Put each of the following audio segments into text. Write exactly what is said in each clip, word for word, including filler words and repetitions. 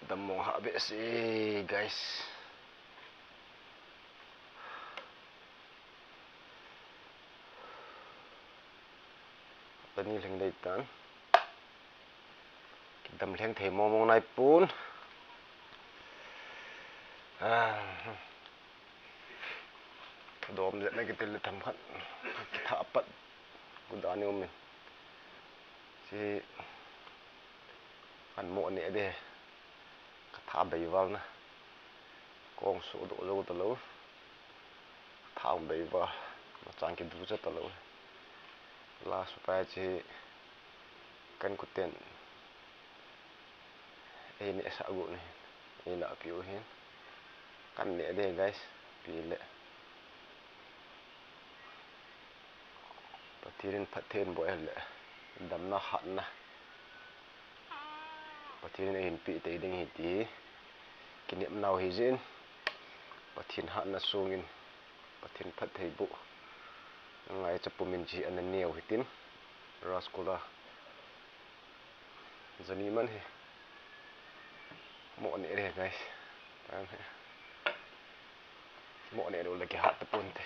Dam mong ha be se, guys. Tani lheng dei tan. Kidam lheng thei mong mong nai pun. Ah. Dom le na kitil le tham khat. Kitha pat. Ku da ni um in. Si an mo ne de. Ka tha bei val na. Kong su do zo ta lo. Tha um bei val. Ma chang ki du cha ta lo. La su pa chi kan ku ten. Ei ne sa gu ni. Ei la piu hin. Kan ne de, guys. Pi le. Pathian in phatthei in bol le. Damna hatna. Pathian in eihin pe tei ding ahi ti. Kinepnau hi jin. Pathian hatna sungin. Pathian phatthei boh. Ngaicha pumin chi ana neo hitin. Raskola. Jani man hi. Mo ne re, guys. Tan hi. Mo ne lo le ke hat pun te.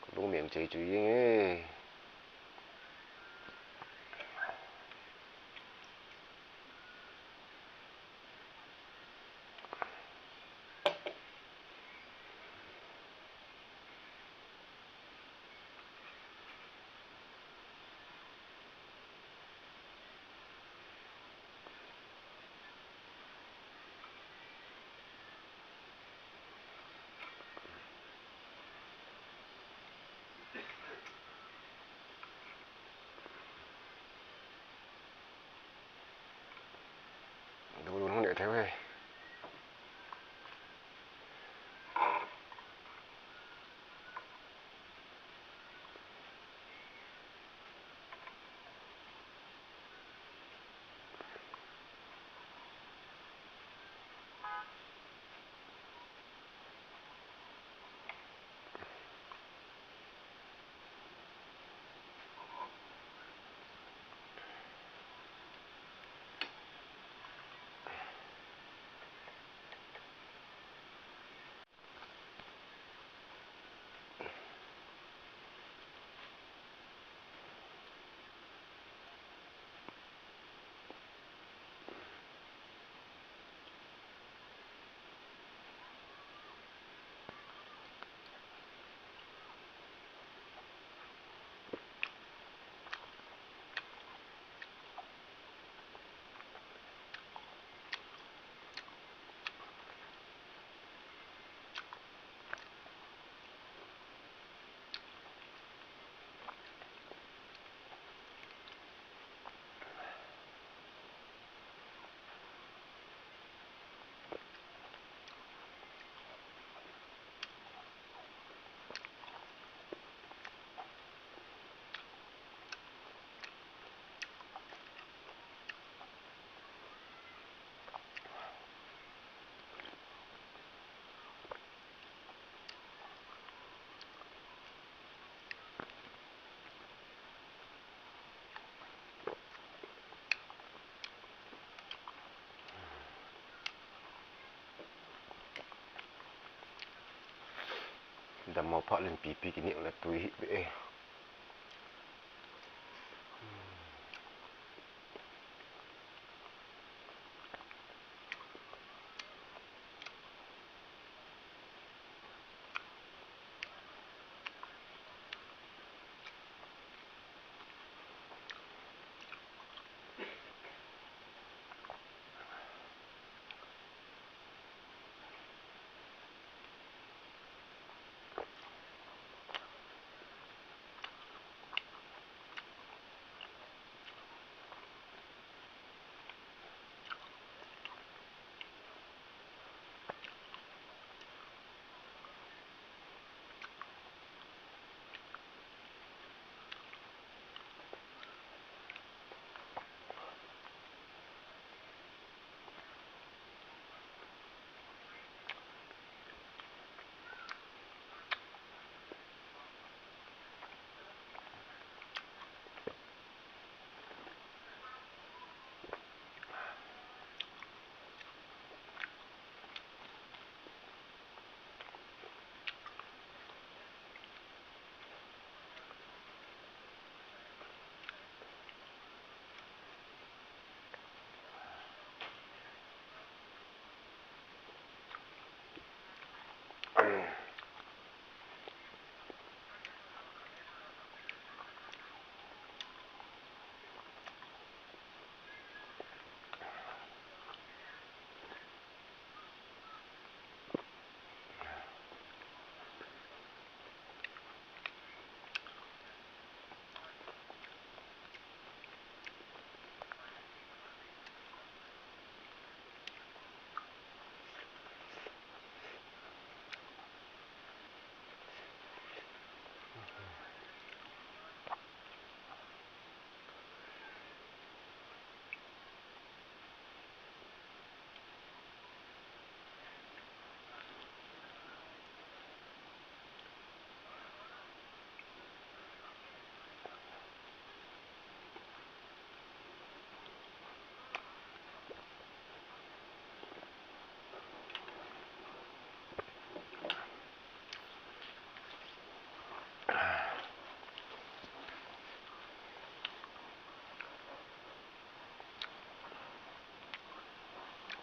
Ka lung meng chei chu yeng e. Dulu nung deh thei ve. Dam mo pha len pipi kini le tui hi be.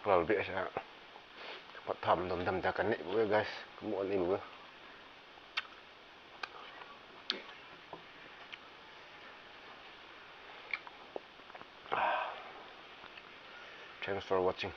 Lal be sa. Pat tham dom dam ta kan nei bu guys. Mo nei bu. Thanks for watching.